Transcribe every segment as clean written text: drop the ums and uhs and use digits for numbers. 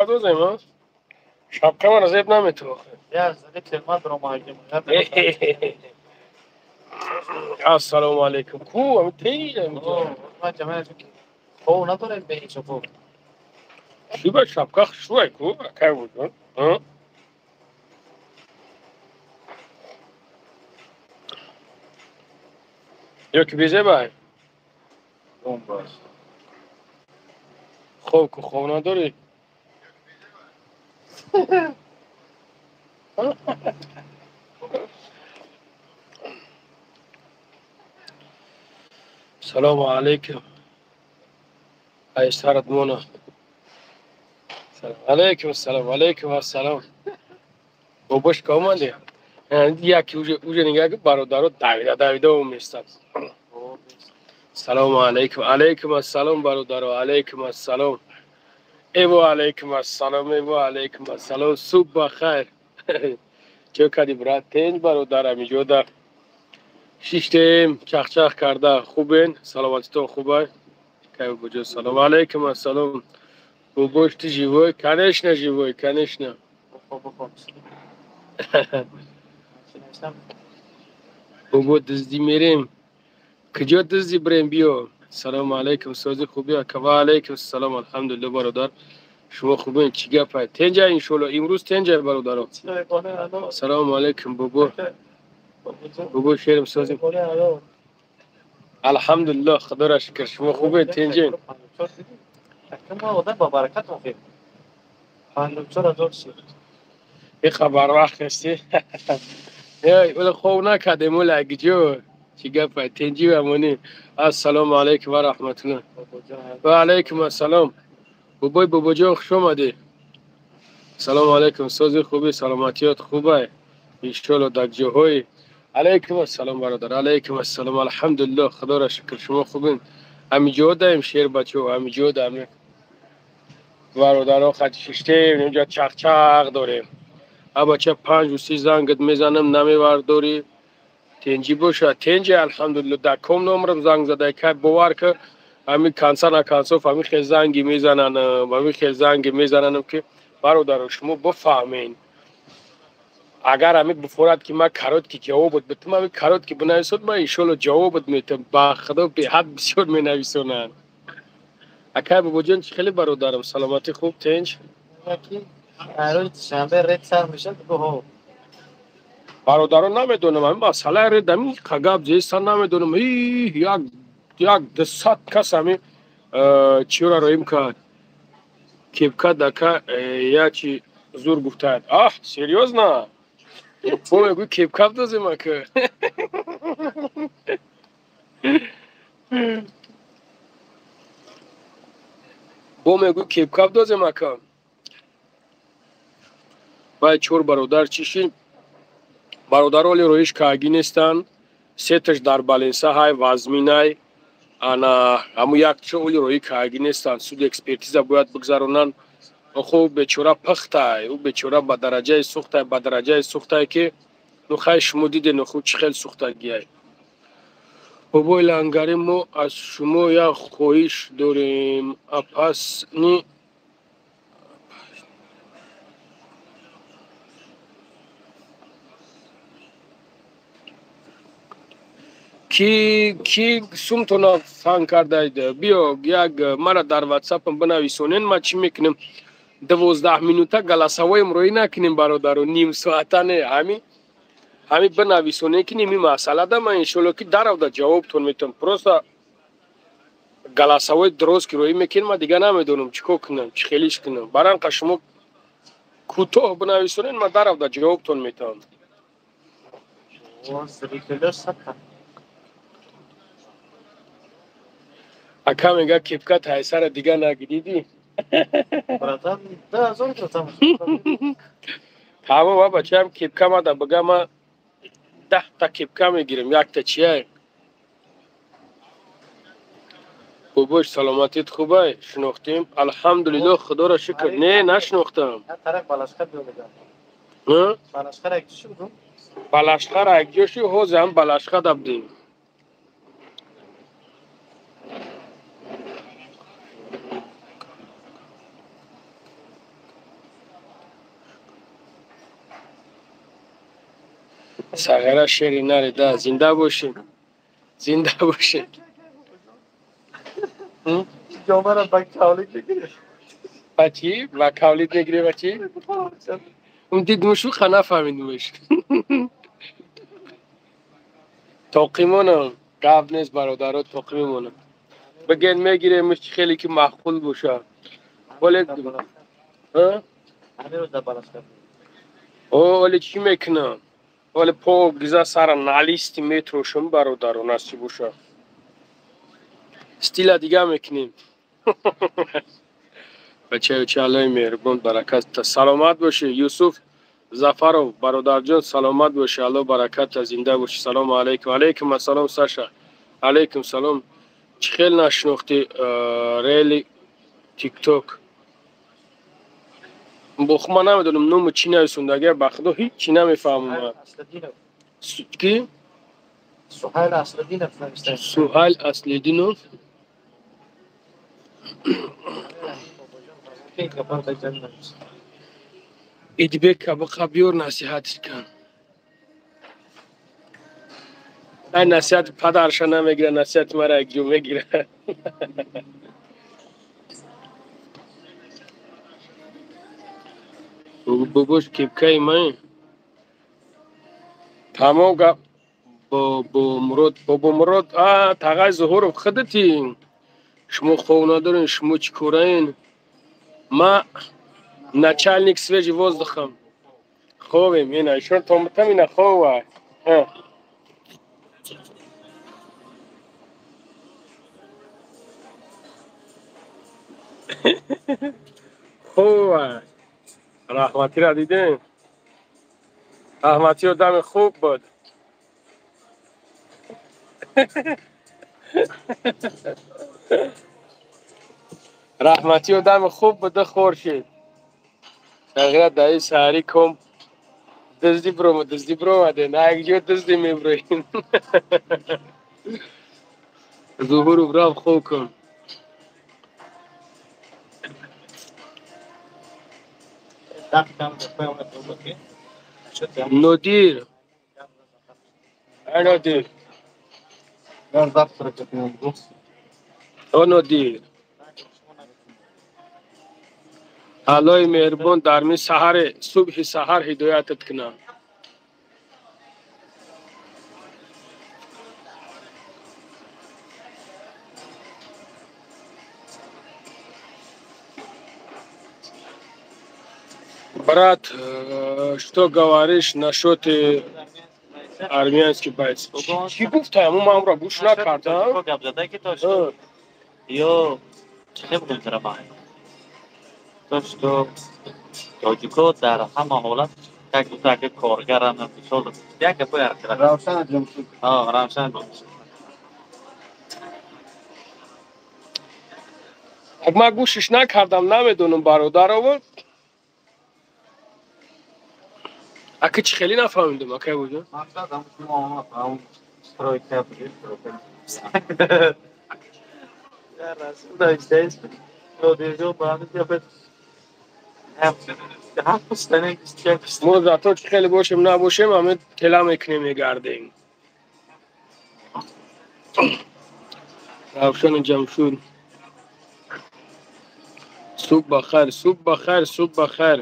Дозем, а? Шапка мара зеб наметавохе. Ассалому алайкум. Ку, ами тей. Шиба шапка хушрӯй ку, акай буд. А? Ё ки безебай? Хоб ку, хоб надорӣ? Салому алайкум. Ай сарат мона. Алайкум ассалом, алайкум ассалом. Бобош ка омадӣ? Яки уже нигаҳ ки бародаро давида давида оместад. Салому алайкум, алайкум ассалом бародаро, алайкум ассалом. Эво алайкум ассалом, эво алайкум ассалом. Субҳ ба хайр. Чё кардӣ, брат? Тенҷ бародарам, иҷода шиштем, чахчах карда. Хубен? Саломатитон хубай? Кай буҷо? Салом алайкум ассалом. Бобош, ты живой? Конечно, живой, конечно. Бобо, дуздӣ мерем? Куҷо дуздӣ бирем, биё. Салому алайкум, сози хубӣ ака? Ва алайкум ассалом, алҳамдулилло бародар. Шумо хубен? Чӣ гапай? Тенҷа иншоалло, имрӯз тенҷа бародаро. Салому алайкум бобо. Бобо шерим сози. Алҳамдулилло, худоро шукр. Шумо хубен? Тенҷен? И хабар вақт ҳастӣ? Эй, оле хоб накардем, ола гиҷо. Чӣ гапай? Тенҷи амонӣ. Ассалому алайкум ва раҳматуллоҳ. Ва алайкум ассалом. Бобой бобоҷон, хуш омадӣ. Салому алайкум, сози хубӣ, саломатиёт хубай? Иншоалло дар ҷоҳои. Алайкум ассалом бародар, алайкум ассалом. Алҳамдулилло, худоро шукр, шумо хубин? Ҳамиҷо даем шер бачо, ҳамиҷо даем. Бародаро хат шиштем, инҷо чахчах дорем. А бача 5:30 зангат мезанам, намевардорӣ. Тенҷӣ бошад, тенҷи алҳамдулилло. Дар ком номерам занг задай, кай бовар ки ҳамин конца на концов ҳамин хел занги мезананам, ҳамин хел занги мезананам ки бародаро шумо бифаҳмед. Агар ҳамин бифорад ки ман короткий ҷавобот битам, ҳамин короткий бинависод, ман иншоалло ҷавобот метам. Ба худо беҳад бисёр менависонанд. Акай бобоҷон, чӣ хеле бародарам, саломатӣ хуб, тенҷ? Бародарон намедонам, ҳамин масъалаи ред ҳамин гап зеста намедонам. Як як 200 кас ҳамин чиёра роим кард. Кепка дака ячи зур гуфтаанд. Аҳ, серьёзно? Бо мегӯй кепка бидозем ака. Бо мегӯй кепка бидозем ака. Вай чор бародар чӣ шид? Бародаро оли роиш каагӣ нестанд. Сеташ дар баленса ҳай, вазминай. Ана ҳаму якчо оли роӣ каагӣ нестанд. Суд экспертиза бояд бигзаронанд. Охо бечора пухтай, ӯ бечора ба дараҷаи сӯхтай, ба дараҷаи сӯхтай ки ну хай шумо диден охо чӣ хел сӯхтагиай. Бобои лангари, мо аз шумо як хоҳиш дорем. Апасни ки сумтона фан кардаид? Биё як мара дар ватсапам бинависонен, ман чӣ мекунем? 12 минута голосовоем роӣ накунем бародаро, ним соата не, ҳами бинависонен ки ними масъала да ман иншоалло ки даравда ҷавобтон метавам. Просто голосовой дроз ки роӣ мекунем, ман дига намедонам чӣ кор кунам, чӣ хелиш кунам. Баранқа шумо кӯтоҳ бинависонен, ман даравда ҷавобтон метавам. Ака мега кепка тайсара дига нагидидӣ? Тамом, а бачаам кепка мада бига, ма 10та кепка мегирем, якта чия? Бобош, саломатит хубай? Шинохтем? Алҳамдулилло, худоро шукр. Не, нашинохтам. Балашқара якҷо ши, ҳозир ҳам Балашқа дабдем. Сағира шери нари, да, зинда бошед. Зинда бошед. Ҷомара ба кавлик мегирӣ. Ба чӣ? Ба кавлик мегирӣ, ба чӣ? Ун дидмушу ха нафаҳмидмуш. Тоқӣ монам. Гап нест, бародаро, тоқӣ мемонам. Бигӯед, мегиремш, чӣ хеле ки маъқул бошад. Оле оле чӣ мекунам? Оле по гиза сара налисти метрошам, бародаро, насиб бошад. Стила дига мекунем. Бачаи ча, Аллои меҳрубон баракат. Саломат бошӣ, Юсуф Зафаров, бародарҷон, саломат бошӣ, Алло бараката, зинда бошӣ. Салому алайкум. Алайкум ассалом, Саша. Алайкум салом. Чӣ хел нашинохтӣ рели тикток? Бо ман намедонам ному чӣ нависондагия, ба худо ҳеҷ чӣ намефаҳмам. Ки? Суҳайл Аслидинов нависта. Суҳайл Аслидинов. Идибек кабиқа биёр, насиҳатиш кан. Ай, насиҳати падарша намегира, насиҳати мара якҷо мегира. Бобош, кепкаи ман. Тамом гап. Бобомурод, Бобомурод, а тағай Зуҳуров худати. Шумо хов надорен, шумо чӣ кораен? Ма начальник свежий воздухам. Ховем, ина, ишон томатам, ина хова. Хова. Раҳматиро дидем? Раҳматӣ одами хуб буд. Раҳматӣ одами хуб буда, хор шид. Тағйира даи саҳарӣ ком дузди бирома, дузди биромаде, на якҷо дузди мебироем. Зуҳуров, рав хоб кун. Нодир. Ай, Нодир. О, Нодир. Аллои меҳрубон дар ми саҳаре, субҳи саҳар ҳидоятат кунад. Брат, что говоришь насчет армянский бойц? Чӣ гуфта? Ҳамун ман амро гӯш накардам. Гап зада ки то что ё чӣ бигӯем, тарафа то что тоҷико дар ҳама ҳолат як дута ака коргаранд, мисол, як гапои Равшан Ҷамшид. Равшан. Ман гӯшиш накардам, намедонам, бародарово. Ака, чӣ хеле нафаҳмидам, акай буҷон. Мақсад ҳам шумо омад, ҳам стройка буд, стройка. Я расул навиштаест, Нодирҷон, ба ҳамин гапа ҳафт пустане, 21 пустане. Мо зато чӣ хеле бошем набошем, ҳаме тела мекунем, мегардем. Равшану Ҷамшуд. Субҳ ба хайр, субҳ ба хайр, субҳ ба хайр.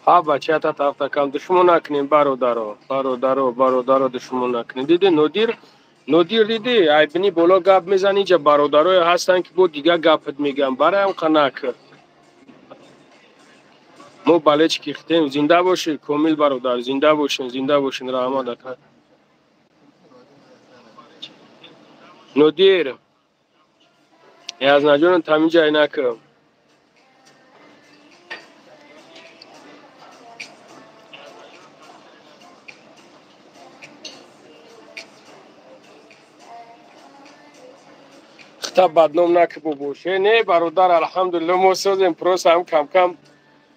Ҳа, бачата, тафтакам душмон накунем, бародаро, бародаро, бародаро, душмон накунем. Диди, Нодир, Нодир, диди, айбини боло гап мезани, инҷа бародарое ҳастанд, ки бо дигар гапат мегӯям, бароям қа накар. Мо болельщики хитем, зинда бошӣ, Комил бародар, зинда бошен, зинда бошен, раҳмат, ака. Нодир, Язнаҷонам, таминҷа накар. Хта бадном накӣ, бобош. Не, бародар, алҳамдулилло, мо созем, просто ҳам камкам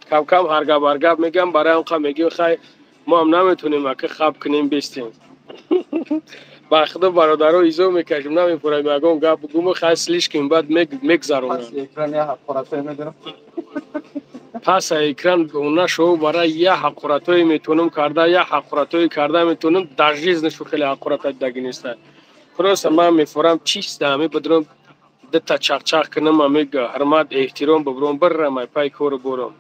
камкам ҳаргап ҳаргап мегӯям, барои ҳам қа мегӯем, хай, мо ҳам наметонем, ака, хаб кунем, бестем. Ба худо, бародаро, изо мекашем, намепурам ягон гап бугум, хай, слишком баъд мегзаронам. Пас экран я ҳақоратҳое медонам. Пас экран нашо барои я ҳақоратҳое метавонам карда, я ҳақоратҳое карда метавонам, дар жизнишу хеле ҳақорат даги неста. Просто ман мефорам чиста ами бидром дта чақчақ кунам, ами ҳурмат эҳтиром бибурам, бирам ай пай кору борам.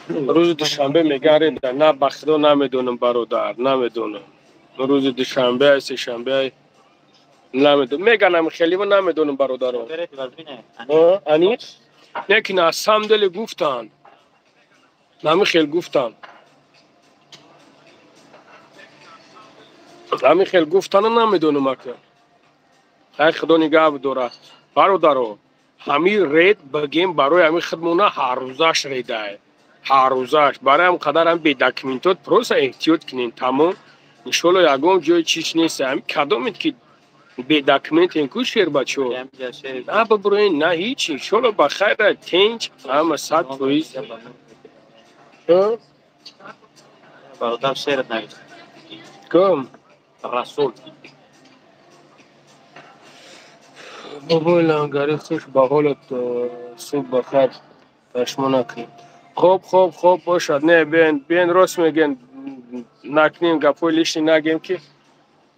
Рӯзи душанбе меган реда, на ба худо намедонам бародар, намедонам. Рӯзи душанбе ай, сешанбе ай намедонам. Меганам хеле ва намедонам бародарон. Ани? Лекин аз самом деле гуфтанд. Нами хел гуфтанд. Ами хел гуфтана намедонам ака. Хай худо нигаҳ дорад. Бародаро, ҳами ред бигем барои ҳами худмона ҳаррӯзаш редай. Ҳаррӯзаш. Барои ҳам қадар ҳам бедокументот просто эҳтиёт кунем, тамом. Иншолло ягон ҷои чиш нест. Ҳами кадомед ки бедокументен ку шербачо? На бибуроен, на ҳеч. Иншолло ба хайр, тенҷ, ҳама 100%. Бародар шер навишт. Ком? Расул. Бобои Лангари, хуш ба ҳолат, субҳ ба хайр, пашмо накунед. Хоб, хоб, хоб бошад. Не, бен рост мегӯен, накунем гапҳои лишний нагем ки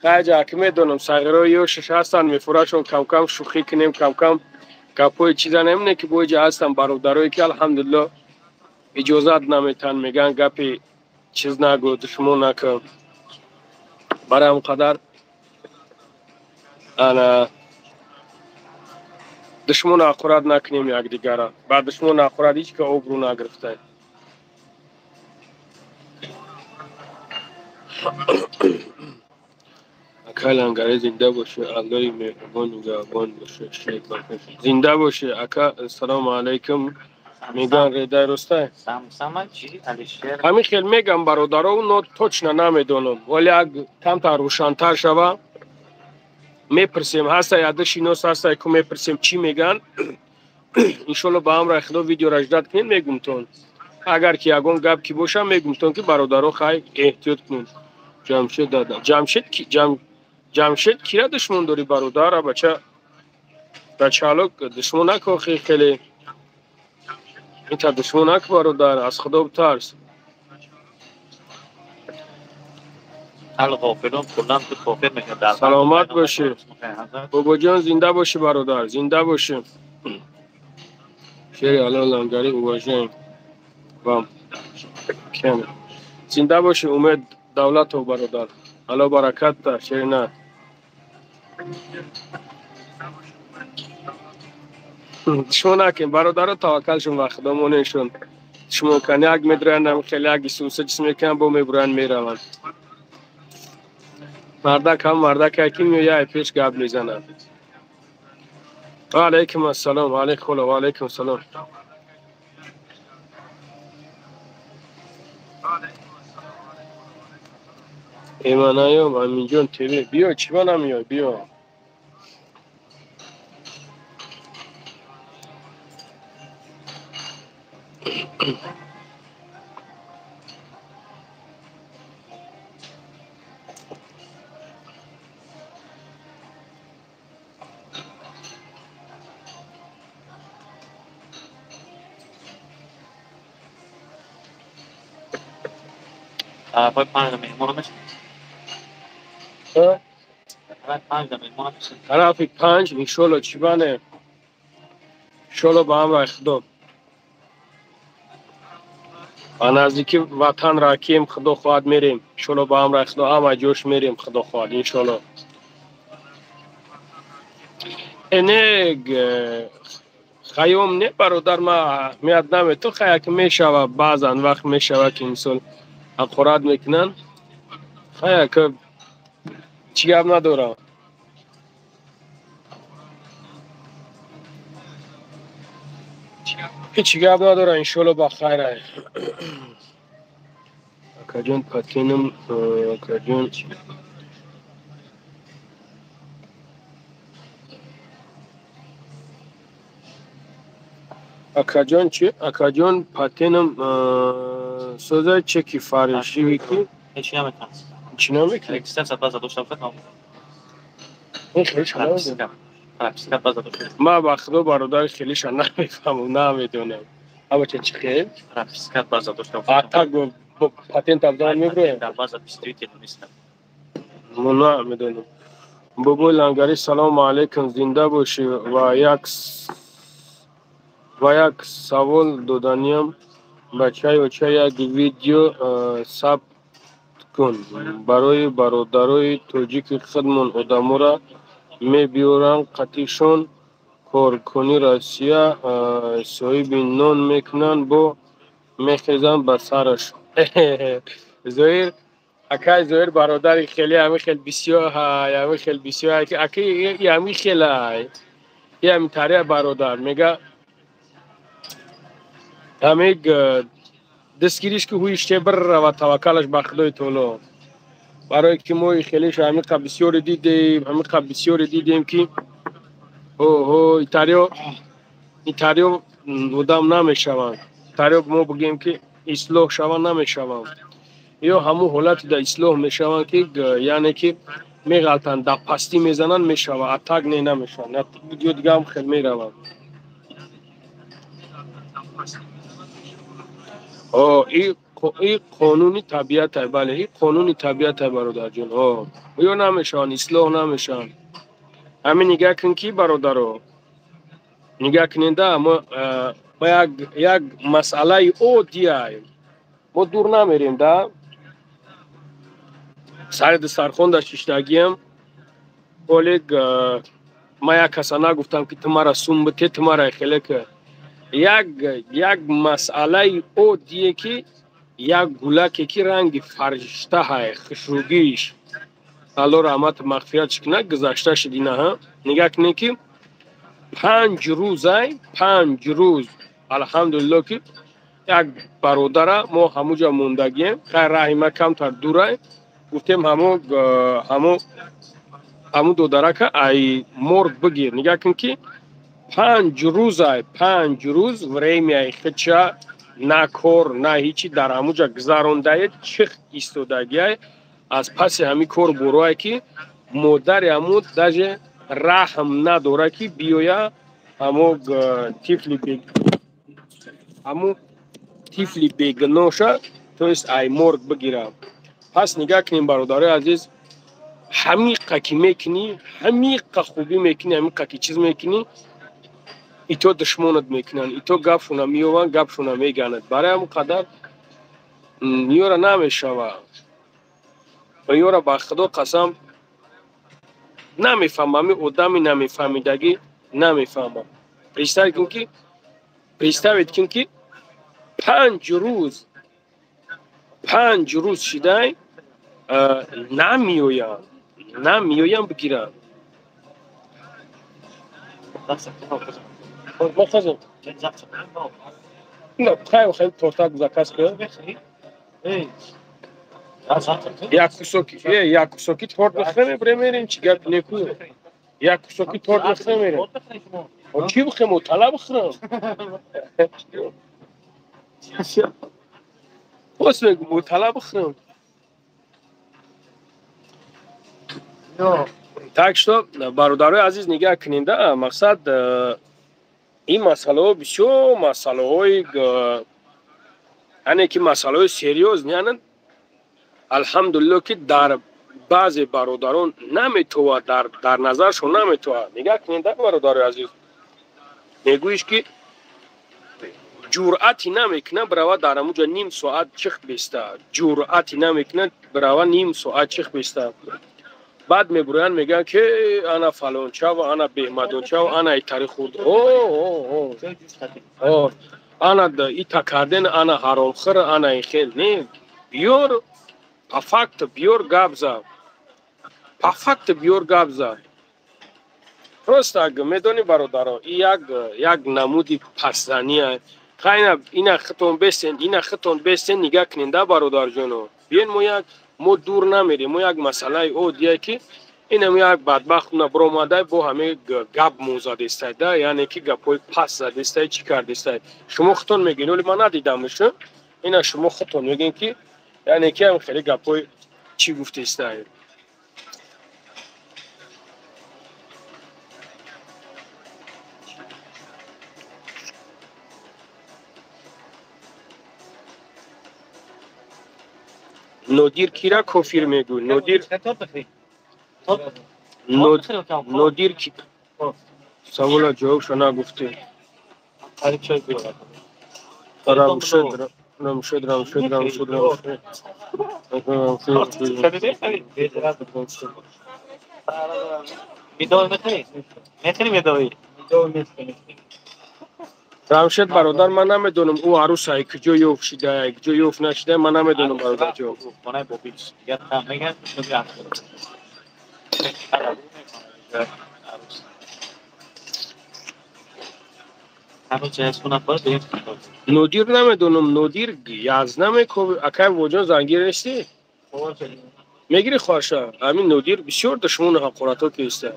хайҷа аки медонам сағирои ёшаш ҳастанд, мефурашон кам-кам шӯхӣ кунем, кам-кам гапҳои чиза намебинем ки боиҷа ҳастанд бародарое ки алҳамдулилло иҷозат наметаҳанд, мегӯянд гапи чиз нагӯ, душмон накун. Барои ҳам қадар ана душмон ҳақорат накунем якдигара. Ба душмон ҳақорат ҳеҷ ка обрӯ нагирифта. Ака Лангари зинда боше, Аллоҳи меҳрубон нигаҳбон боше, шер бахш. Зинда боше, ака, ассалому алайкум. Меган редай ростай? Самсама чи Алишер? Ҳамин хел мегам бародаро, но точно намедонам. Вале аг камтар рӯшантар шава, мепурсем, ҳастай ада шинос ҳастай ку мепурсем чӣ меган. Иншолло ба амраи худо видеоро ждат кунед, мегумтон. Агар ки ягон гап ки боша, мегумтон ки бародаро хай эҳтиёт кунед. Ҷамшед дада. Ҷамшед ки Ҷамшед кира душмон дорӣ бародар? Бача бачаалок душмон накохи хеле. Инта душмон нак бародар, аз худо битарс. Алғофилон куллан ту кофир мекунад. Саломат бошӣ. Бобоҷон зинда бошӣ бародар, зинда бошӣ. Шери Алло Лангари уважаем вам. Кем. Зинда бошӣ Умед Давлатов бародар. Алло баракат та шерина. Шумо накун бародаро, таваккалшон ва худо монешон. Шумо кан як медроянд, хеле як исуса чиз мекунанд, бо мебуранд мераванд. Мардак ҳам мардак ки меояд пеш гап мезанад. Ва алайкум ассалом, ва алайкум ва алайкум салом. Эманаём Аминҷон ТВ, биё, чӣ ба намеоӣ, биё. Тарафҳои панҷ меҳмон мешавад. Тарафи панҷ иншолло чӣ бане? Иншолло ба амраи худо. Ба наздики ватан ракем, худо хоҳад мерем. Иншолло ба амраи худо ҳама ҷош мерем, худо хоҳад иншолло. Не хаём не бародар, ма аҳамият намету, хая ки мешава, баъзан вақт мешава ки мисол ҳақорат мекунанд. Хая ки чӣ гап надорам. Ҳеҷ гап надорам, иншолло ба хайр. Акаҷон патенам, акаҷон акаҷон чӣ? Акаҷон патенам соза чеки фаришивӣ ки ҳеҷ наметавонам. Чӣ намекунӣ? Регистрация база дошта бошад, Ин хеле чӣ намекунӣ? Прописка база дошта. Ман ба худо бародари хелиша намефаҳмам, намедонам. Абача чӣ хел? Прописка база дошта. А так патент абдан меброем? Дар база действительно нест. Мо намедонам. Бобои Лангари, салому алайкум, зинда бошӣ. Ва як савол доданиям. Бачаи оча, як видео сабт кун барои бародарои тоҷики худмон. Одаморо мебиёранд, қатишон коркуни Россия соҳиби нон мекунанд, бо мехезанд ба сараш. Зоир акай, Зоир бародари хеле ҳами хел бисёр ҳай, ҳами хел бисёр ҳай, аки ҳами хелай, ҳами тария бародар мега ҳами дастгириш ки ҳуиште бирава, таваккалаш ба Худои Таоло. Барое ки мо хелеш ҳамиқа бисёре дидем, ҳамиқа бисёре дидем, ки ҳо итариё одам намешаванд. Тариё мо бигӯем ки ислоҳ шаванд, намешаванд. Ё ҳамун ҳолате да ислоҳ мешаванд, ки яъне ки меғалтанд, дар пастӣ мезананд, мешавад, а так не, намешаванд. Ё дигаам хел мераванд. И қонуни табиатай, бале, и қонуни табиатай, бародарҷон. Ё намешаванд, ислоҳ намешаванд. Ҳамин нигаҳ кун ки бародаро, нигаҳ куненда, мо як масъалаи оддиай, мо дур намерем да. Сари дастархон да шиштагиам, олег ман як каса нагуфтам ки ту мара сум бите, ту мара хеле ки як масъалаи оддие ки як гулаке ки ранги фариштаҳай, хушрӯгиш, Алло раҳмату мағфиратш кунад, гузашта шудина. Ҳа, нигаҳ кунед ки 5 рӯзай, 5 рӯз, алҳамдулилло, ки як бародара мо ҳамуҷа мондагием, хайр раҳи ма камтар дурай, гуфтем ҳаму додарака ай морг бигир. Нигаҳ кун ки 5 рӯзай, 5 рӯз времяи хича на кор, на ҳичи дар ҳамуҷа гузарондае, чих истодагиай. Аз паси ҳамин кор борое ки модари ҳаму даже раҳм надора ки биёя ҳамо тифли бегуноша, то есть ай морг бигира. Пас нигаҳ кунем, бародарои азиз, ҳамиқа ки мекунӣ, ҳамиқа хубӣ мекунӣ, ҳамиқа ки чиз мекунӣ, ито душмонат мекунанд, ито гапшона меёванд, гапшона мегананд. Барои ҳамон қадар ёра намешавад. Ёра ба Худо қасам намефаҳмам, ҳамин одами намефаҳмидагӣ намефаҳмам. Представить кун ки 5 рӯз, 5 рӯз шидай намеоянд, намеоянд бигиранд. Хай тортак заказ кун. Як кусоки торт бихӯрем, бирем, чӣ гап неку. Як кусоки торт бихӯрем, мерем. Чӣ бихӯрем? Отала бихӯрам. Боз мегӯм, отала бихӯрам. Так что, бародарои азиз, нигаҳ кунед, мақсад ин масъалаҳо бисёр масъалаҳои, яъне ки масъалаҳои серьёз неананд. Алҳамдулилло ки дар баъзе бародарон наметовад, дар назаршон наметовад. Нигаҳ кунед, бародарои азиз, мегӯиш ки ҷуръати намекунад бирава дар ҳамуҷа ним соат чих беста, ҷуръати намекунад бирава ним соат чих беста. Баъд мебурӯянд, мегӯянд ки ана фалончава, ана беҳмадончава, ана итари хурд, ана ита карден, ана ҳаромхӯр, ана ин хел. Не, биёр по факту, биёр гап за, по факту биёр гап за. Просто медонӣ бародаро, и як намуди пасзания. Хайна ина хитон бестен, ина хитон бестен, нигаҳ кунед да бародарҷоно. Биён мо дур намерем, мо як масъалаи оддие ки инам як бадбахт набуромадай, бо ҳаме гап мӯзадестай да, яъне ки гапҳои пас задестай, чӣ кардестай. Шумо хитон мегӯед, оли ман надидамш, ина шумо хитон мегӯед ки яъне ки ҳам хеле гапҳои чӣ гуфтестай. Нодир кира кофир мегӯй? Нодир Нодир ки савола ҷавобшо нагуфтӣ. Рамшед, Рамшед, Рамшед, Рамшед, Рамшед. Рамшед бародар, ман намедонам ӯ арӯсай куҷо ёфт шидая, куҷо ёфт нашидая, ман намедонам бародарҷон. Нодир намедонам, Нодир язд намекоби. Акай воҷон зангир нестӣ? Мегири хоҳарша? Ҳамин Нодир бисёр душмону ҳақоратҳо киста.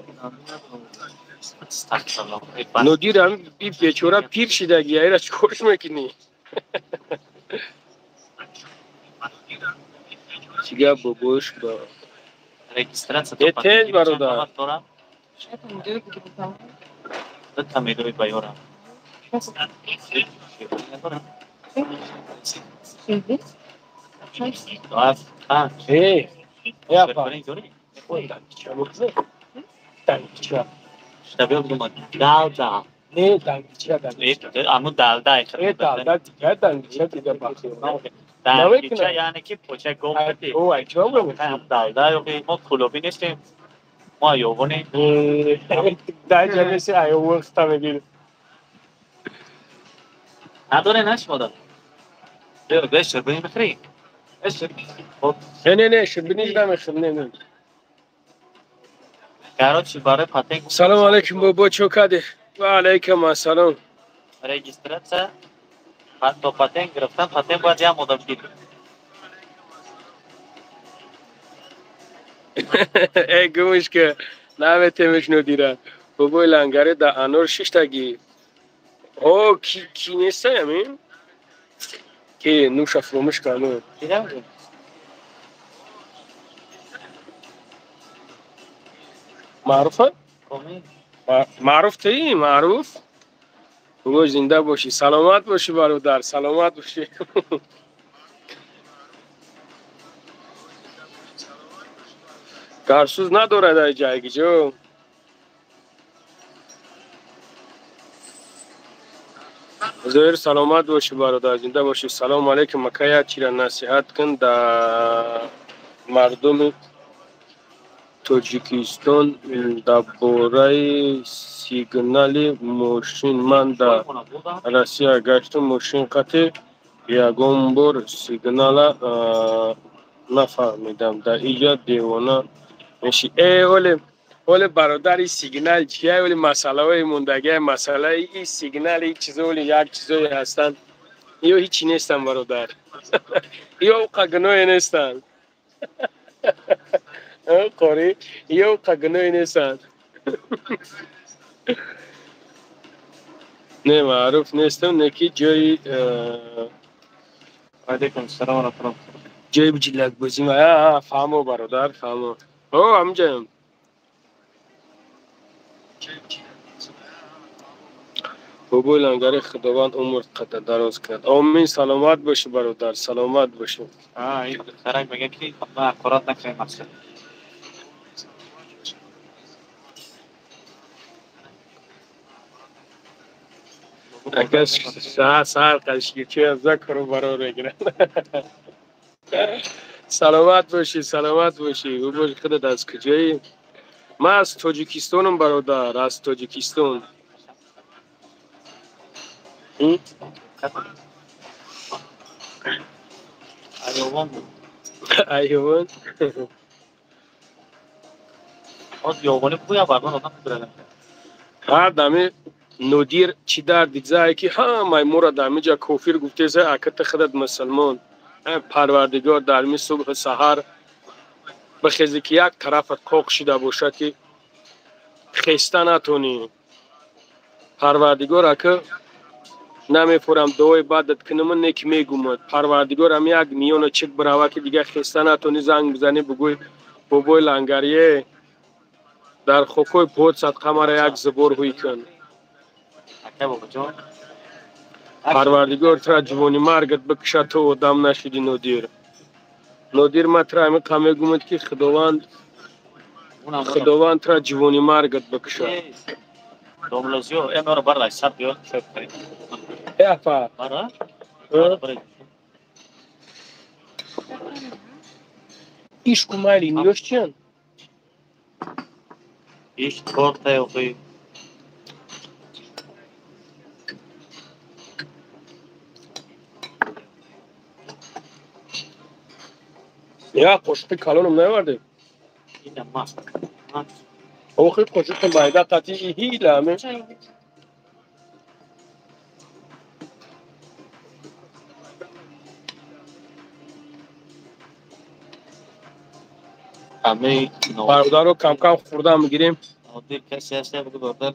Нодир ҳамин бечора пир шидаги, айра чӣ корш мекунӣ? Чӣ гап бобош ба тез бародар. نداره نشمادم. بیا شربینی بخری. نه نه نه شربینی نمیخرم نه نه. سلام علیکم بابا چوکاده. و علیکم السلام. رجیستراسیا تا پاتنت گرفتن پاتنت باید یه مدت دید. ای گمش که نمیتونیش ندیره. بابای لنگره در انور شش تاگی. او کی نیست همین؟ که نوش افرومش کنه. معروفه؟ معروف تی معروف؟ بابا زنده باشی، سلامت باشی برادر، سلامت باشی. کارسوز نداره در جایی جو. زهیر سلامت باشی برادر، زنده باشی. سلام علیکم. مکایا چیرا نصیحت کن در مردم тоҷикистон дар бораи сигнали мошин. Ман дар Россия гаштум, мошин қатъи ягон бор сигнала нафаҳмидам. Дар иҷа девона меши. Э оле бародари сигнал чия? Оле масъалаҳои мондагия, масъалаи и сигнал и чизо оле як чизое ҳастанд. Ё ҳичи нестанд бародар. Ё уқа гуноҳе нестанд. Қори ё уқа гуноҳе нестанд. Не маъруф нестам, не ки ҷои алейкум салом ва раҳматуллоҳ. Ҷои ҷилакбозӣ. Фаҳмо бародар, фаҳмо. О, ҳамҷаям. Бобои лангари Худованд умр қадр дароз кунад. Омин. Саломат бошӣ бародар, саломат бошӣ. Ин духтарак мегӯяд ки ман ҳақорат накунем мақсад. Ака сар қашки аз закру барор мегирад. Саломат бошӣ, саломат бошӣ. Бобои худат аз куҷоӣ? Ман аз Тоҷикистонам бародар, аз Тоҷикистон. Айовон буд. Айовон? Оз ёвонӣ буя баргон одам бидурад. Ҳар дами Нодир чӣ дарди зае ки ҳамаи моро дар миҷа кофир гуфтеса, ака ту худат мусулмон. Парвардигор дар ми субҳу саҳар бихезе ки як тарафат қоқ шида бошад ки хеста натонӣ. Парвардигор ака намефурам дуои бадат кунам, не ки мегумад. Парвардигор ам як миёна чик бирава ки дигар хеста натонӣ, занг бизанӣ бугӯй бобои лангарие дар хокҳои под садқа мара як зубор ҳуй кун. Парвардигор тура ҷувони маргат бикушад, ту одам нашуди Нодир. Нодир, ман тра ҳамин мегӯмад, ки Худованд тра ҷивони маргат бикушад. Домлазиё, эмора барлай саб биё, чой бихаред. Э, апа. Бара? Ишку майли ниёш чиян? Иш торта охи. Я қошуқи калоном наовардем. Ина ма. Охи қошуқи майда қатъи ҳиламе. Бародаро, камкам хӯрда мегирем. Нодир касе ҳаст, бугу бародар.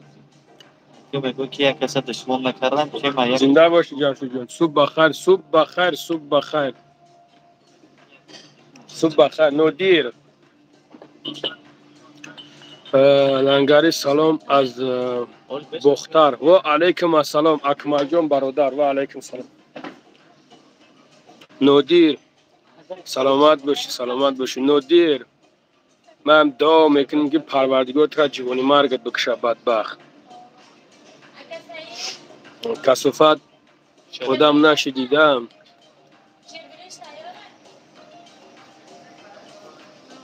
Ки мегӯ ки як каса душмон накардам, ки ма як Зинда бошӣ, Ҷамшидҷон. Субҳ бахайр, субҳ бахайр, субҳ бахайр. Субҳ бахайр, Нодир. Лангари, салом аз Бохтар. Ва алайкум ассалом, Акмалҷон бародар, ва алайкум салом. Нодир, саломат бошӣ, саломат бошӣ. Нодир, ман дуо мекунам, ки Парвардигор тура ҷивони маргат бикушад, бадбахт. Касофат одам нашидидам.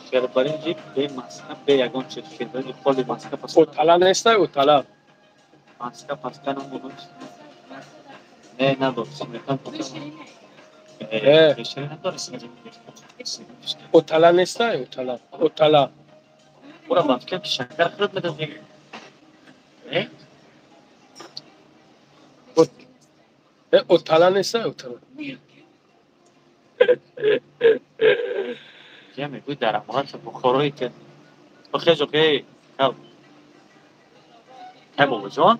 Шербаринҷи бе маска, бе ягон чиз, шербаринҷи холи маска паска. Отала нестай, отала. Маска паска намуд. Не, надор, сметан паска. Э. Отала нестай, отала. Отала. Ура маска ки шакар хӯрд медод. Э? Э, отала нестай, отала. Я мегӯй дар аморат Бухорое ки бихез охи кал. Ҳай бобоҷон.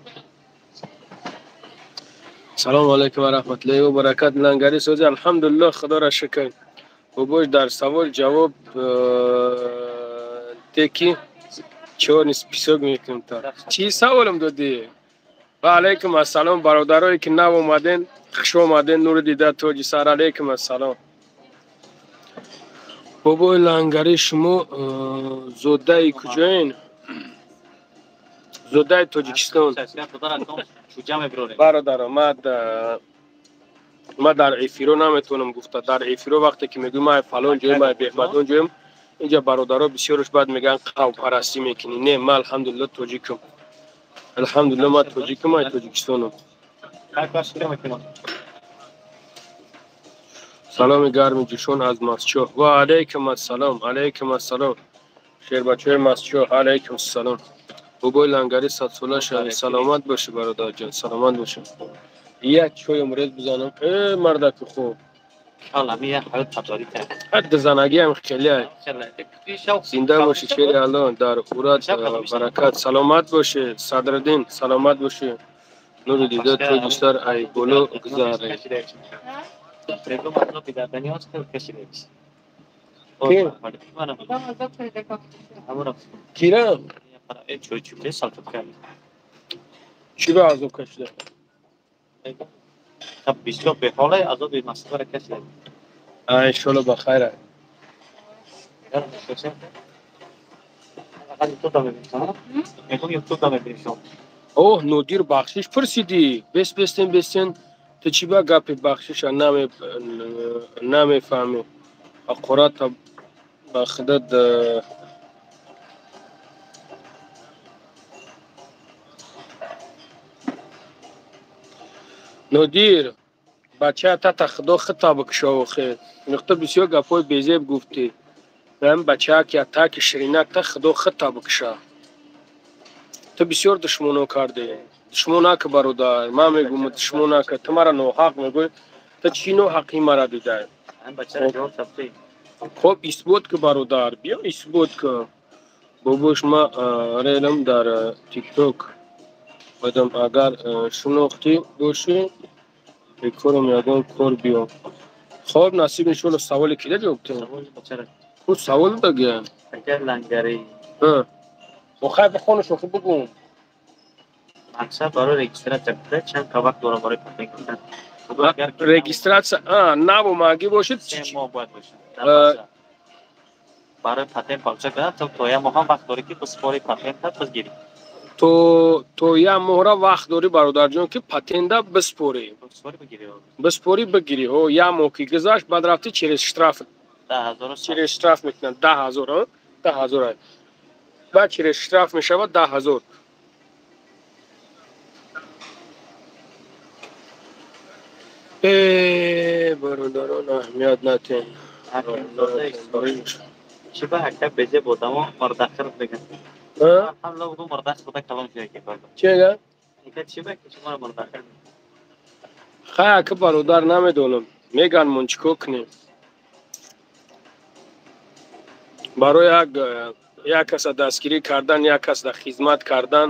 Салому алайкум ва раҳматуллоҳи ва баракат. Лангари сози, алҳамдулиллоҳ, худоро шукр. Бобош, дар савол ҷавоб теки чёрный список мекунем та. Чӣ саволам додӣ? Ва алайкум ассалом, бародарое ки нав омаден, хуш омаден, нури дида тоҷи сар, алайкум ассалом. Бобои Лангари, шумо зодаи куҷоен? Зодаи Тоҷикистон. Бародаро, ман дар эфиро наметавонам гуфта. Дар эфиро вақте ки мегӯем ман фалон ҷоем, ман беҳмадон ҷоем, инҷа бародаро бисёрш баъд мегӯянд қавмпарастӣ мекунӣ. Не, ман алҳамдулилло тоҷикам. Алҳамдулилло ман тоҷикам, ман тоҷикистонам. Саломи гарми ҷӯшон аз Масчоҳ. Ва алайкум ассалом, алайкум ассалом. Шербачаи Масчоҳ, алайкум ассалом. Бобои Лангари, садсола шавӣ. Саломат бошӣ, бародарҷон, саломат бошӣ. Як чойам рез бизанам. Э, мардаки хуб. Ҳадди занагиам хеле. Зинда бошӣ, шери Алло, дар урат баракат. Саломат бошӣ, Садриддин, саломат бошӣ. Нури дида тоҷи сар, ай боло гузаре. Кира? Чӣ ба азоб кашида? Бисёр беҳоле азоби Москваро кашида. А, иншолло ба хайр. Оҳ, Нодир, бахшиш пурсидӣ. Бес бестен, бестен. Ту чӣ ба гапи бахшиша намефаҳмӣ? Ҳақората ба худат. Нодир, бача тата худо хита бикушо охе. Нуқта бисёр гапҳои безеб гуфтӣ. Ам бачаак я таки ширинак та худо хита бикуша. Ту бисёр душмоно кардӣ. Душмон нака, бародар. Ман мегӯм, душмон нака. Ту мара ноҳақ мегӯӣ. Ту чӣ ноҳақӣ мара дидай? Хоб, исбот ку, бародар. Биё исбот ку. Бобош, ма релам дар Тикток будам, агар шунохтӣ бошӣ, бекорам, ягон кор биё. Хоб, насиб, иншолло. Саволи кида ҷавоб диҳам? Ку савол дагия? Охай бихонаш, охи бугум. Мақсад барои регистрация буда, чанд вақт дорам барои патент гирифтан? Регистрация нав омагӣ бошед? 3 моҳ бояд бошад. Барои патент получа кардан то як моҳ вақт дорӣ, ки биспори патента бигирӣ. То як моҳра вақт дорӣ, бародарҷон, ки патента биспорӣ. Биспорӣ бигирӣ. Ҳо, як моҳ ки гузашт, баъд рафтӣ через штраф. Через штраф мекунанд 10 000, 10 000. Баъд через штраф мешавад 10 000. Э, бародарон, аҳамият натен. Чӣ ба ака безеб одамо мурдахир биган? Ҳамла бугу мурдахир калон шуда. Чӣ мега? Чӣ ба ки шумо мурдахир? Хай, ака бародар, намедонам. Меган, мон чӣ кор кунем? Барои як каса дастгирӣ кардан, як каса хизмат кардан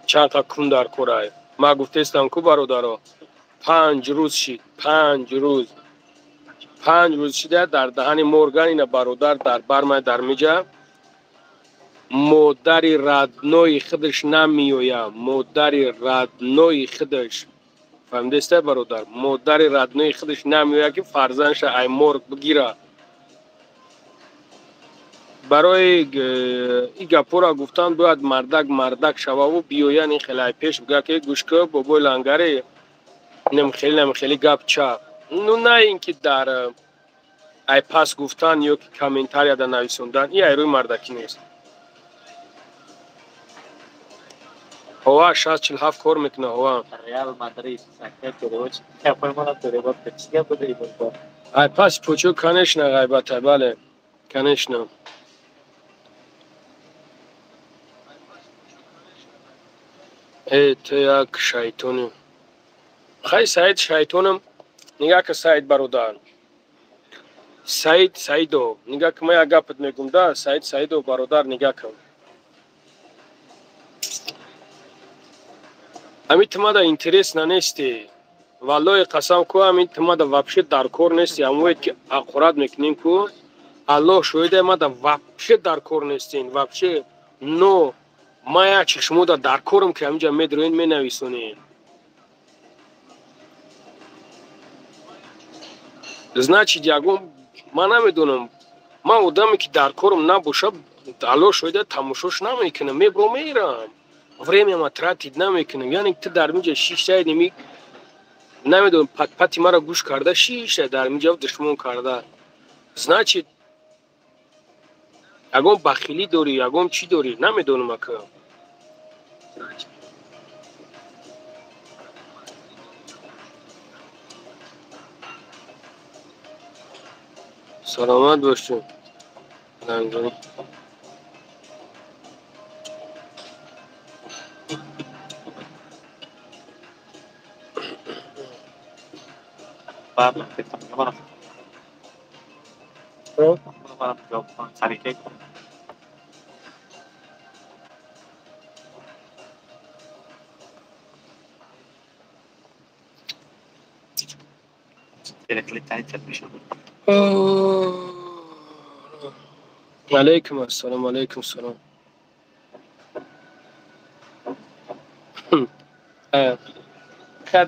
чанд қа кун дар корай. Ман гуфтестам ку, бародаро, 5 рӯз шид, 5 рӯз, 5 рӯз шида дар даҳани морган ина бародар дар бармай дар миҷа модари родной и худаш намеоя, модари родной и худаш, фаҳмидеста, бародар, модари родной и худаш намеоя, ки фарзандша ай морг бигира. Барои и гапҳоро гуфтан бояд мардак мардак шававу биёян, ин хеле ай пеш бигӯя, ки гӯш кӯ, бобои лангаре, намхели намхели гап ча. Ну, на ин ки дар ай пас гуфтан ё ки комментарияда нависондан, и ай рӯи мардакӣ нест. Ҳова 647 кор мекуна, ҳова. Реал Мадрид. Ай пас пучу, конечно, ғайбата, бале, конечно. Э, ту як шайтони. Хай, Саид, шайтонам. Нигаҳ ка, Саид бародар, Саид Саидов, нигаҳ ка, ман як гапат мегум да, Саид Саидов бародар, нигаҳ кун. Ҳамин тумада интересно нести, валлоҳи қасам ку, ҳамин тумада вообще дар кор нести. Ҳамоед ки ақурат мекунем ку, Аллоҳ шоҳида, мада вообще дар кор нестин, вообще. Но ман як чи шумода дар корам, ки ҳаминҷа медроен, менависонем. Значит, ягон ман намедонам, ман одаме ки дар корам набоша, Аллоҳ шоҳида, тамошош намекунам, мебро мерам, время ма тратить намекунам. Яъне ту дар минҷа шиштай неми, намедонам, патпати маро гӯш карда шишта дар минҷа душмон карда, значит, ягон бахилӣ дорӣ, ягон чӣ дорӣ, намедонам, ака. Саломат бошед. Лангари. بعد سلیقه. Алейкум ассалом, алейкум салом.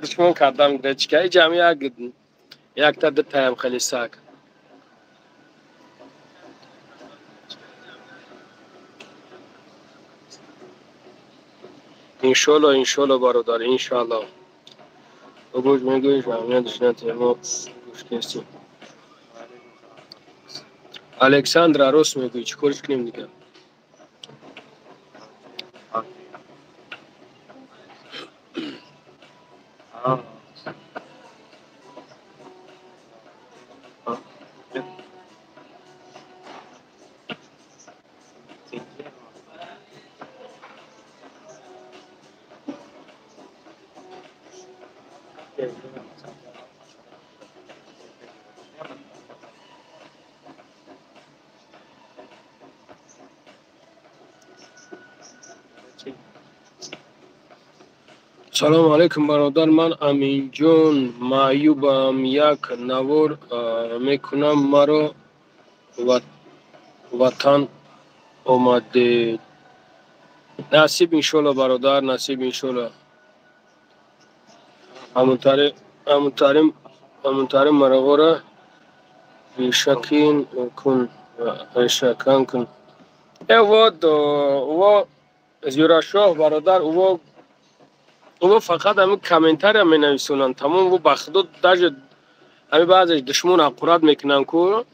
Душмон кардам гречка и ҷамъ як якта дутаям хеле сак. Иншолло, иншолло, бародар, иншалло. Гӯш мегӯиш, аҳамиятш натиҳ, мо гӯш нестем. Александра, рост мегӯӣ, чӣ кориш кунем дигар? Салому алайкум, бародар, ман Аминҷон Маъюбам, як навор мекунам, маро ватан омадед. Насиб, иншолло, бародар, насиб, иншолло. Ҳамунтарим марағора Решакин кун, решакан кун. Вот, во Зюрашоҳ бародар, уво фақат ҳамин комментария менависонанд, тамом. Во ба худо даже ҳамин баъзеш душмон ҳақорат мекунанд ку,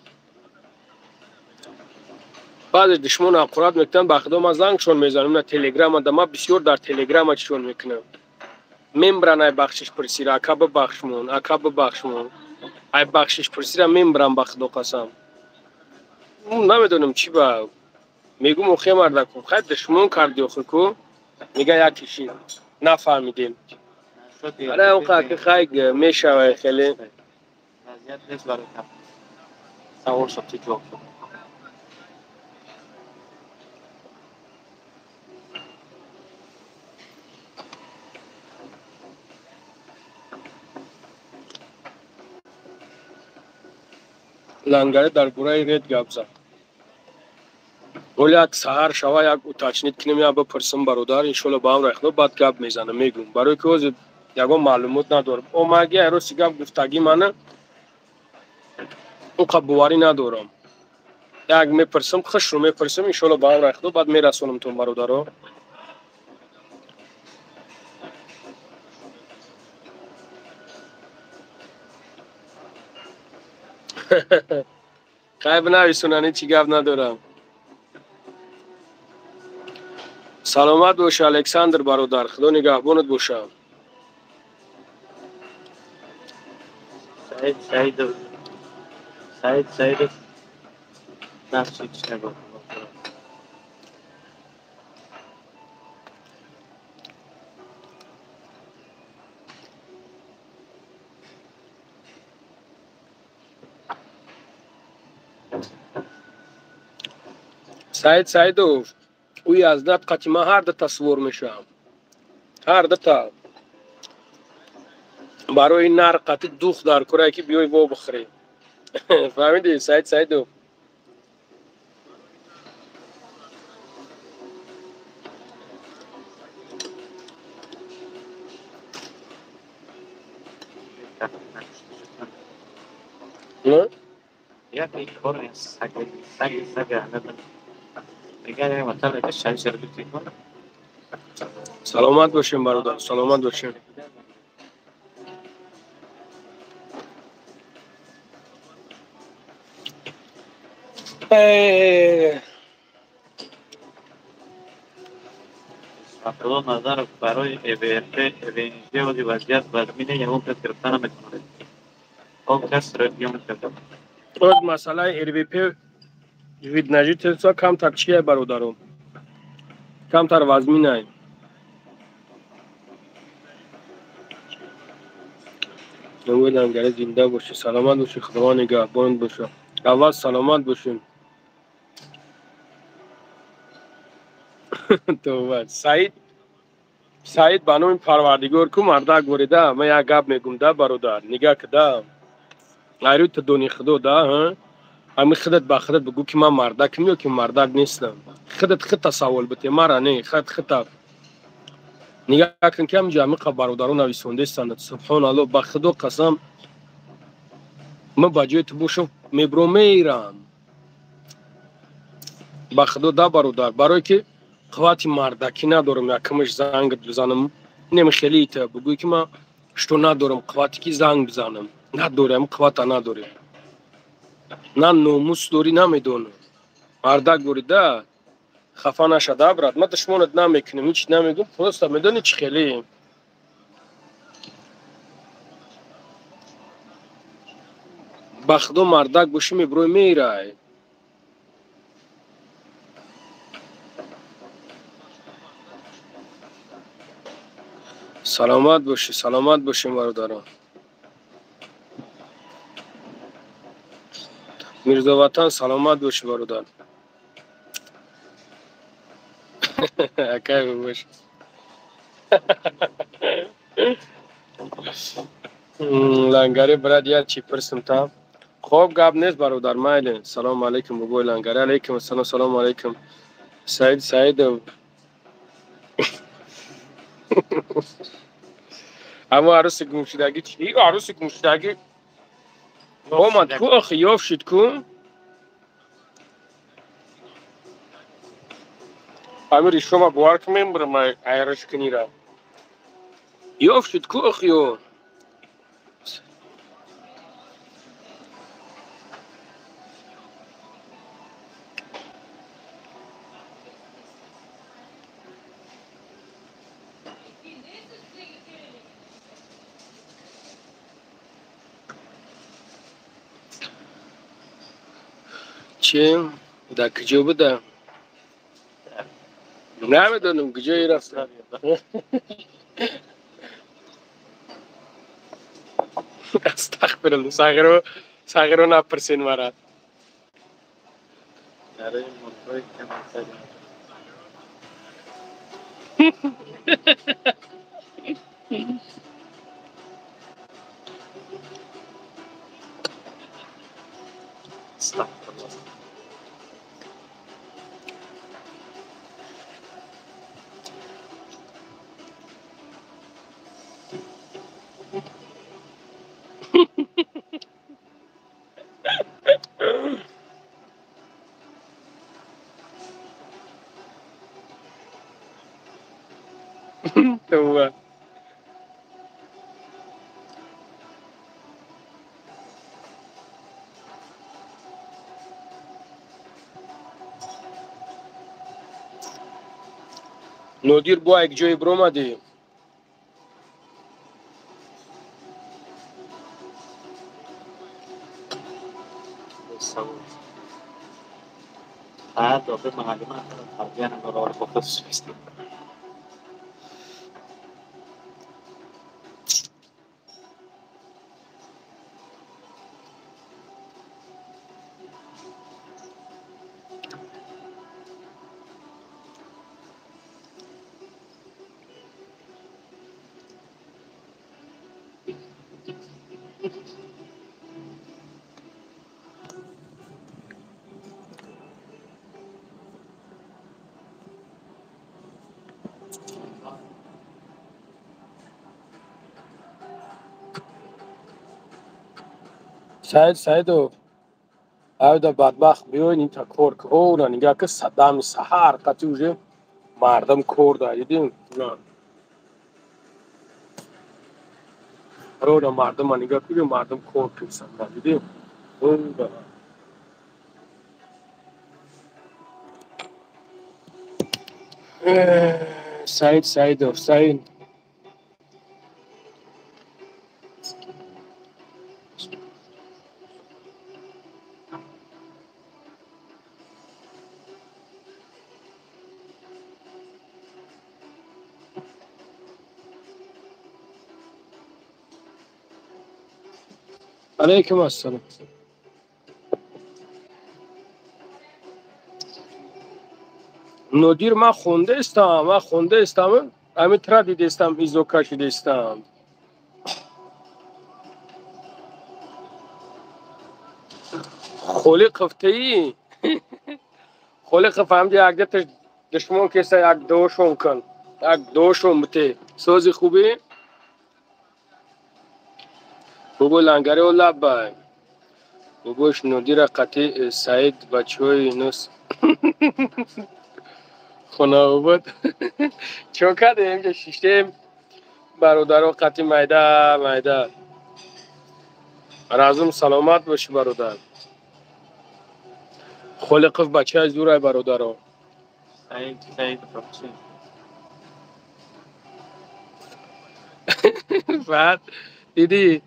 баъзе душмон ҳақорат мекунанд, ба худо ман зангшон мезанам на телеграма да, ман бисёр дар телеграма чишон мекунам. Мембран ай бахшиш пурсира, ака бибахшмон, ака бибахшмон. Ай бахшиш пурсира мембран, ба худо қасам. Намедонам чӣ ба мегум, охе мардаку, хай душмон карди охир ку, мега як киши нафаҳмидем. Ара онқа ки хай мешавай хеле. Вазъият нест барои савол шуд, чӣ ҷавоб шуд. Лангаре дар бораи ред гап зад. Оли як саҳар шава, як уточнить кунем, як бипурсам бародар, иншолло ба ҳам райхно, баъд гап мезанам, мегӯм. Барои ки ҳозир ягон маълумот надорам. Омаги рости гап гуфтагӣ мана онқа боварӣ надорам. Як мепурсам, хушро мепурсам, иншолло ба ҳам райхно, баъд мерасонамтон бародаро. Хай бинависонани, чӣ гап надорам. Саломат боша Александр бародар, худо нигаҳбонат боша. Саид Саидов, Саид Саидов нақши чӣ нагуфт. Саид Саидов, ӯ аз нат қати ман ҳар дута сувор мешавам. Ҳар дута. Барои нар қати дух дар курае ки биёй во бихӯрӣ. Фаҳмидӣ, Саид Саидов? Як кор саг саг саг. Саломат бошем бародар, саломат бошем. Абдулло Назаров барои ЭВРП ЭВНЖ оди вазъият вазмине ягон кас гирифта наметавонад. Он кас рӯён кард. Оз масъалаи РВП вид на жительство камтар чия бародаро? Камтар вазминай. Лангаре зинда бошӣ, саломат бошӣ, худованд нигаҳбонат боша. Аввал саломат бошем. Тавба. Саид, Саид ба номи Парвардигор ку мардак ворида, ман як гап мегум да бародар, нигаҳ куда. Айрӯ ту дони худо да, ҳа? Ами худат ба худат бигӯ ки ман мардакам ё ки мардак нестам. Худат худта савол бите, мара не, худ худта. Нигаҳ кун ки ҳаминҷо ҳамин бародаро нависондестанд. Субҳоналлоҳ, ба худо қасам, ман ба ҷои ту бошам мебро мерам. Ба худо да бародар, барое ки қуввати мардакӣ надорам, якамаш занг бизанам. Нем хеле ита бигӯй ки ман что надорам қуввати ки занг бизанам. Надорам, қуввата надорем. На номус дорӣ, намедонам. Мардак дорӣ да, хафа нашада брат, ман душмонат намекунам, ҳеч намегӯм, просто медонӣ чӣ хеле. Ба худо мардак бошӣ меброи мерай. Саломат бошӣ, саломат бошем бародарон. Мирзоватан саломат бошӣ бародар. Акай бош. Лангари брат, я чӣ пурсам та? Хоб гап нест бародар, майли. Салому алейкум бобои Лангари. Алейкум ассалом, салому алейкум. Саид Саидов. Аммо арӯси гумшудагӣ чӣ? Арӯси гумшудагӣ Омад ку охи, ёфт шуд ку? Амири шума бовар ки мебурам айраш кунира. Ёфт шуд ку охи ё? Чи? Дар куҷо буда? Намедонам куҷое рафта. Астағфирулло, сағиро, сағиро напурсен мара. Това. Нодир бо як ҷое биромадӣ? Саид Саидов, айда бадбахт биёин инта кор ки ора нигаҳ ки садами саҳар қати уже мардам кор да дидим на ора мардама нигаҳ ки мардам кор кисанда дидим ора. Саид Саидов, Саид алейкум ассалом. Нодир, ман хондаистам, ман хондаистам, ҳамин тра дидаистам, изо кашидаистам. Холиқов теи? Холиқов ҳамҷа якдаташ душмон кеса як дошон кун, як дошон бите. Сози хубӣ? Бобои лангарио лаббай. Бобош Нодира қати Саид бачаҳои нос хонаобод. Чо кардем инҷа шиштем бародаро қати майда майда. Разум саломат бошӣ бародар. Холиқов бачаи зурай бародаро. Саид Саидов чи? Баъд дидӣ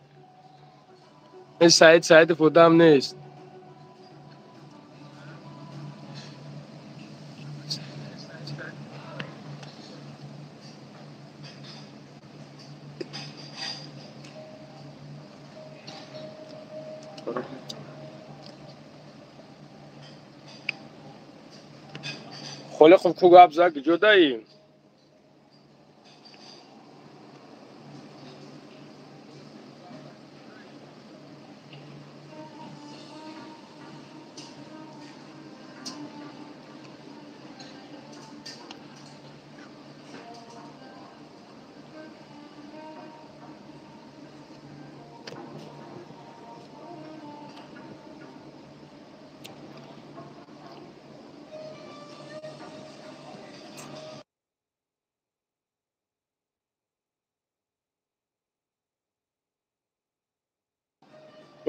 ин Саид Саидов одам нест. Холиқов ку гап зад куҷо даӣ?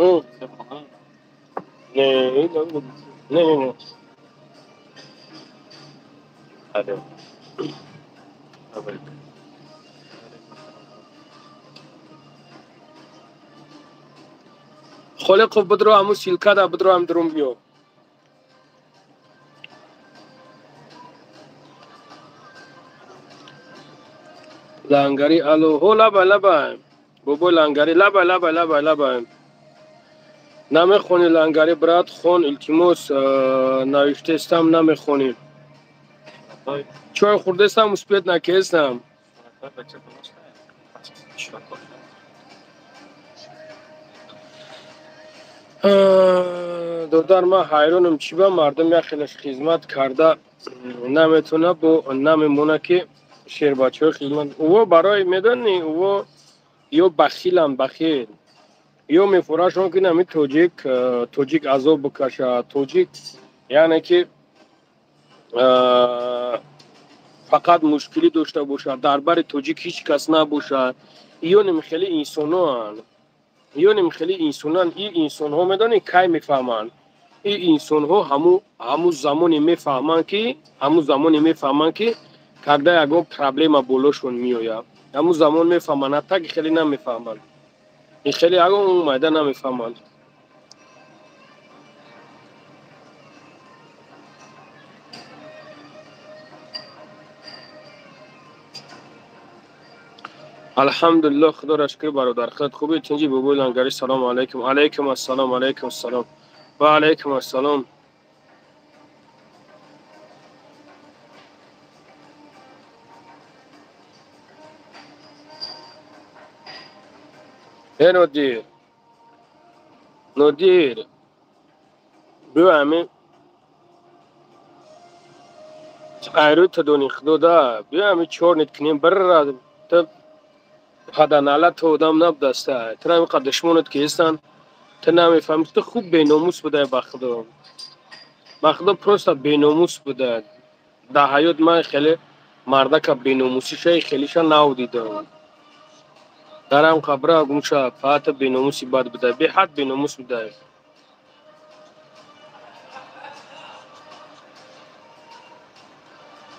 Не, не, не. Алло. Холиқов бидро ҳамун силкада бидро ҳам дурум биё. Лангари алло, ҳо лабай лабай. Бобой Лангари лабай лабай лабай лабай. Намехонӣ Лангари брат, хон илтимос, навиштестам намехонӣ. Чой хӯрдестам, успеть накестам. Додар, ман ҳайронам, чӣ ба мардум як хелаш хизмат карда наметавона, бо намемона ки шербачаҳои хизмат. Ӯво барои медонӣ, ӯво ё бахиланд, бахил. Ё мефурашон ки нами тоҷик, тоҷик азоб бикашад, тоҷик яъне ки фақат мушкилӣ дошта бошад, дар бари тоҷик ҳеҷ кас набошад. Ё хеле инсоноанд. Ё хеле инсонанд. Ин инсонҳо медонӣ кай мефаҳманд? Ин инсонҳо ҳамун замоне мефаҳманд ки, ҳамун замоне мефаҳманд ки когда ягон проблема болошон меояд. Ҳамун замон мефаҳманд, а так хеле намефаҳманд. Ин хеле ягон майда намефаҳманд. Алҳамдулиллоҳ, худоро шукр бародар. Худат хубӣ? Тинҷи бобои Лангари, салому алайкум. Алайкум ассалом, алайкум ассалом. Ва алайкум ассалом. Э Нодир. Нодир. Биё ҳамин айрӯ тадони худода. Биё ҳамин чор нит кунем бирра та паданалат то одам набудаста. Тра ҳамин қадр душмонат ки ҳестанд, ту намефаҳмӣ. Ту хуб беномус будай ба худо. Ба худо просто беномус будай. Дар ҳаёт ман хеле мардака беномусиша хелиша навдидам. Дарам қабра гумша фаата беномуси бад будай. Беҳад беномус будай.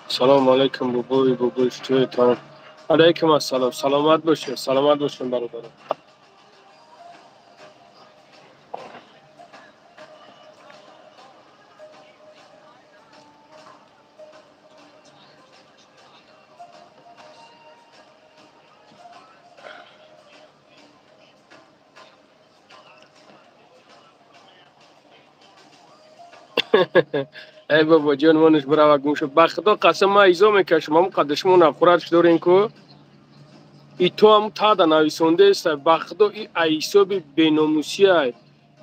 Салому алайкум бобои, бобои шутои. Алайкум ассалом. Саломат бошед, саломат бошед бародарам. Эй бобо ҷон, монаш бирава гум шуд. Ба худо қасам ман изо мекашам, ҳамун қадр шумо нафрат дорем ку. И то ҳам тада нависондест. Ба худо и айсоби беномусия.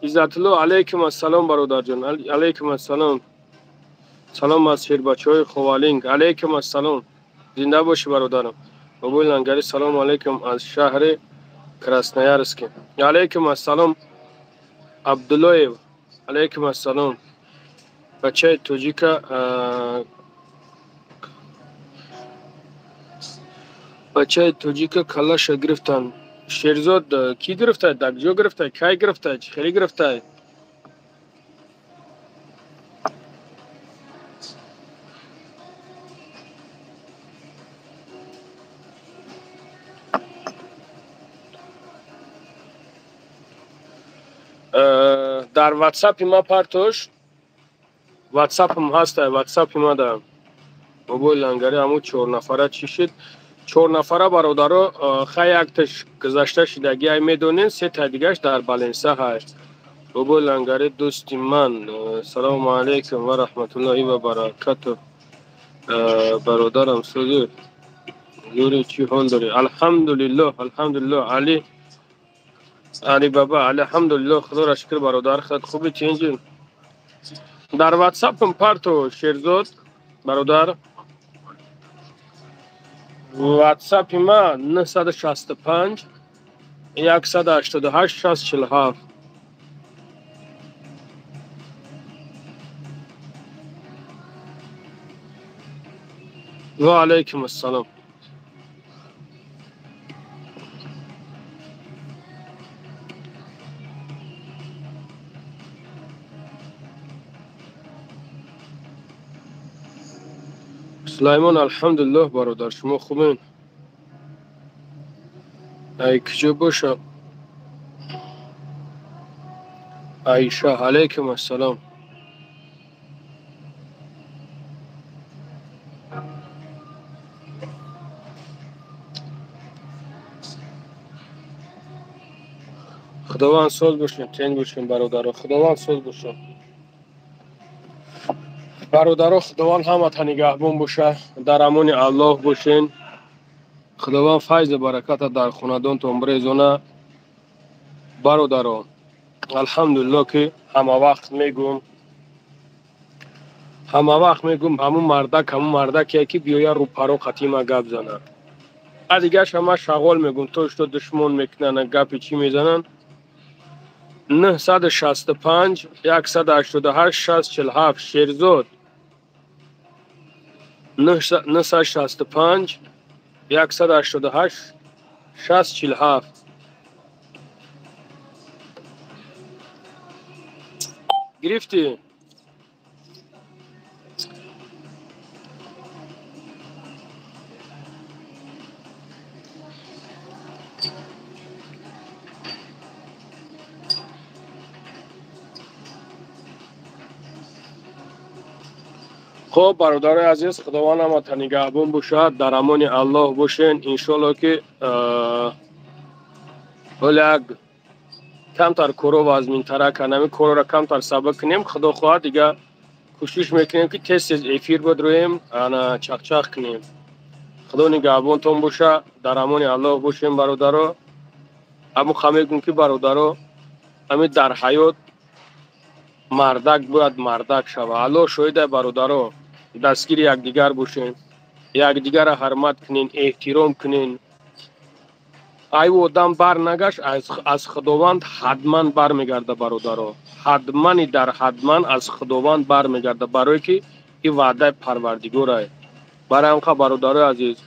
Иззатулло, алайкум ассалом бародарҷон. Алайкум ассалом. Салом аз шербачаҳои Ховалинг. Алайкум ассалом. Зинда бошӣ бародарам. Бобои Лангари, салому алайкум аз шаҳри Красноярск. Алайкум ассалом Абдуллоев. Алайкум ассалом. Бачаи тоҷика, бачаи тоҷика калаша гирифтанд. Шерзод кӣ гирифтай? Дар куҷо гирифтай? Кай гирифтай? Чӣ хеле гирифтай? Дар ватсапи ма партош. Ватсапам ҳаста, ватсапи ма да. Бобои Лангари ҳамун чор нафара чӣ шуд? Чор нафара бародаро, хай якташ гузашта шидаги ай медонем, се та дигаш дар Баленса ҳаст. Бобои Лангари дӯсти ман, салому алайкум ва раҳматуллоҳи ва баракатуҳ. Бародарам сузур. Зури чӣ ҳол дорӣ? Алҳамдулиллоҳ, алҳамдулиллоҳ. Али Али баба, алҳамдулиллоҳ, худоро шукр бародар, худат хубӣ тинҷӣ? Дар ватсапам парто Шерзод бародар. Ватсапи ма 965 188 647. Ва алайкум ассалом. Сулаймон, алҳамдулиллоҳ, бародар, шумо хубен? Ай куҷо боша? Аиша, алайкум ассалом. Худованд соз бошем, тен бошем, бародаро. Худованд соз бошем. Бародаро, Худованд ҳамата нигаҳбон боша, дар амони Аллоҳ бошен. Худованд файзу бараката дар хонадонтон бирезона. Бародаро, алҳамдулиллоҳ, ки ҳама вақт мегӯм, ҳама вақт мегӯм, ҳамун мардак, ҳамун мардакие ки биёя рӯпаро қатима гап зана. А дигарш ҳама шағол мегӯм, то что душмон мекунанд, гапи чӣ мезананд. 965 188 647 Шерзод, 965 188 647. Гирифтӣ? Хоб, бародарои азиз, Худованд ҳамата нигаҳбон бошад, дар амони Аллоҳ бошен. Иншоалло, ки ҳоле як камтар коро вазминтара кардам, ин корро камтар сабак кунем, худо хоҳад, дига кӯшиш мекунем, ки тез тез эфир бидроем, ана чақчақ кунем. Худо нигаҳбонтон боша, дар амони Аллоҳ бошем, бародаро. Ҳамон мегӯм, ки бародаро, ҳамин дар ҳаёт мардак бояд мардак шава. Аллоҳ шоҳида, бародаро, дастгири якдигар бошен, якдигарро ҳурмат кунен, эҳтиром кунен. Ай одам бар нагашт, аз Худованд ҳатман бармегарда, бародаро, ҳатмани дар ҳатман аз Худованд бармегарда, барое ки ин ваъдаи Парвардигорае. Барои ҳамқа, бародарои азиз,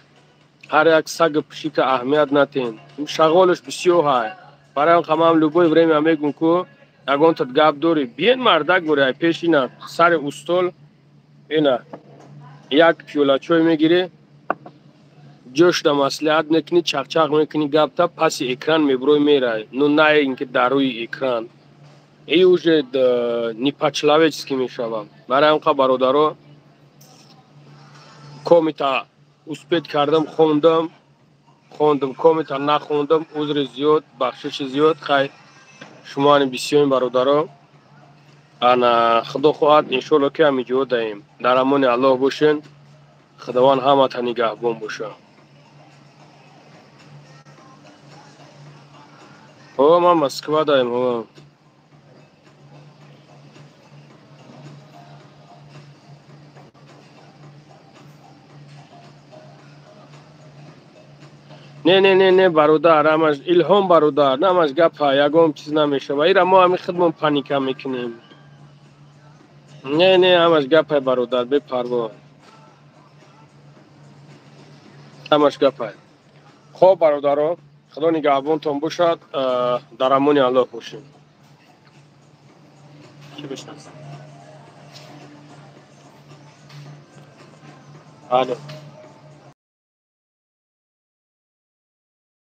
ҳар як сагу пишика аҳамият натен, шағолаш бисёр ҳай. Барои ҳамқа ман любое время мегӯм, ку ягонтат гап дорӣ, биен, мардак бори, ай пеш ина сари устол ина як пиёла чой мегирӣ, ҷошда маслиҳат мекунӣ, чақчақ мекунӣ, гапта паси экран мебурой, мерай. Ну на ин ки дар рӯи экран, и уже не по-человечески мешавам. Барои ҳамқа, бародаро, комита успеть кардам, хондам, хондам, комита нахондам, узри зиёд, бахшиши зиёд. Хай, шумоани бисёрем, бародаро. Ана худо хоҳад, иншоалло, ки ҳамиҷо даем. Дар амони Аллоҳ бошен, Худованд ҳамата нигаҳбон боша. О, ман Москва даем. О, не, не, не, не, бародар, ҳамаш Илҳом, бародар, ҳамаш гапа, ягон чиз намешава. Ира мо ҳами худмон паника мекунем. Не, не, ҳамаш гапай, бародар, бепарво, ҳамаш гапай. Хоб, бародаро, Худо нигаҳбонтон бошад, дар амони Аллоҳ бошем. Чӣ бишнасам? Алло.